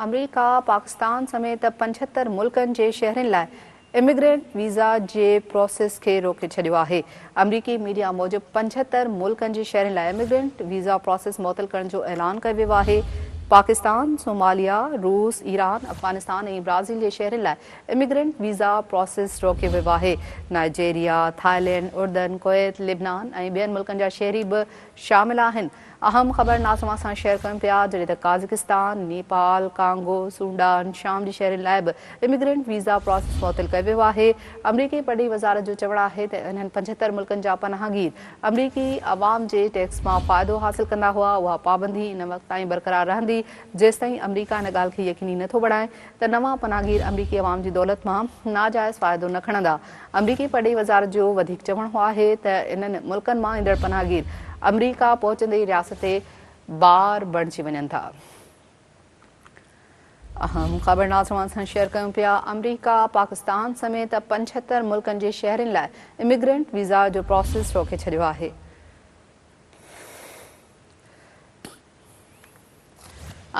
آمريڪا پاڪستان سميت 75 ملڪن جي شهرين لاء اميگرينٽ ويزا جي پروسيس کي روڪي ڇڏيو آهي. آمريڪي ميڊيا موجب 75 ملڪن جي شهرين لاء اميگرينٽ ويزا پروسيس معطل ڪرڻ جو اعلان ڪيو ويو آهي. پاڪستان، صوماليا، روس، ايران، افغانستان ۽ برازيل جي شهرين لاء اميگرينٽ ويزا پروسيس روڪيو ويو آهي. نائجيريا، ٿائيلينڊ، اردن، ڪويت، لبنان ۽ ٻين ملڪن جا شهري به شامل آهن. اهم خبر ناز اوهان سان شيئر ڪيون پيا جڏهن ته قازقستان، نيپال، ڪانگو، سوڊان، شام جي شهرين لاء به اميگرينٽ ويزا پراسيس معطل ڪيو ويو آهي. آمريڪي پرڏيهي وزارت جو چوڻ آهي ته انهن 75 ملڪن جا پناهگير آمريڪي عوام جي ٽيڪس مان فائدو حاصل ڪندا هئا اها پابندي ان وقت تائين برقرار رهندي جيستائين آمريڪا ان ڳالهه کي يقيني نٿو بڻائي ته نوان پناهگير آمريڪي عوام جي دولت مان ناجائز فائدو نه کڻندا. آمريڪي پرڏيهي وزارت جو وڌيڪ چوڻ آهي ته انهن ملڪن مان ايندڙ پناهگير آمريڪا پهچندي ئي رياست تي بار بڻجي وڃن ٿا. اهم خبر ناز اوهان سان شيئر ڪيون پيا آمريڪا پاڪستان سميت 75 ملڪن جي شهرين لاء اميگرينٽ ويزا جو پروسيس روڪي ڇڏيو آهي.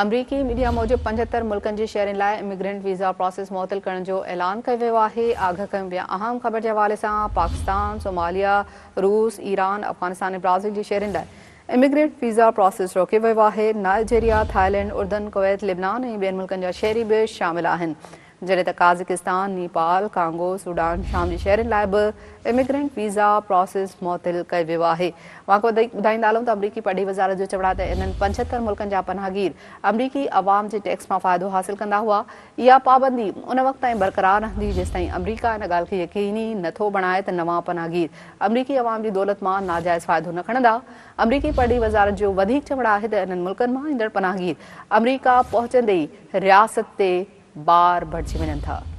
آمريڪي ميڊيا موجب 75 ملڪن جي شهرين لاء اميگرنٽ ويزا پراسيس معطل ڪرڻ جو اعلان ڪيو ويو آهي. آگاهه ڪيون پيا اهم خبر جي حوالي سان پاڪستان، صوماليا، روس، ايران، افغانستان ۽ برازيل جي شهرين لاء اميگرنٽ ويزا پراسيس روڪيو ويو آهي. نائجيريا، ٿائيلينڊ، اردن، ڪويت، لبنان ۽ ٻين ملڪن جا شهري به شامل آهن. جڏهن ته قازقستان، نيپال، ڪانگو، سوڊان، شام جي شهرين لاء به اميگرنٽ ويزا پراسيس معطل ڪيو ويو آهي. اوهان کي وڌيڪ ٻڌائيندا هلون ته آمريڪي پرڏيهي وزارت جو چوڻ آهي ته انهن 75 ملڪن جا پناهگير آمريڪي عوام جي ٽيڪس مان فائدو حاصل ڪندا هئا. اها پابندي ان وقت تائين برقرار رهندي جيستائين آمريڪا ان ڳالهه کي يقيني نٿو بڻائي ته نوان پناهگير آمريڪي عوام جي دولت مان ناجائز فائدو نه کڻندا. آمريڪي پرڏيهي وزارت جو وڌيڪ چوڻ آهي ته انهن ملڪن مان ايندڙ پناهگير آمريڪا پهچندي ئي رياست تي بار بڻجي وڃن ٿا.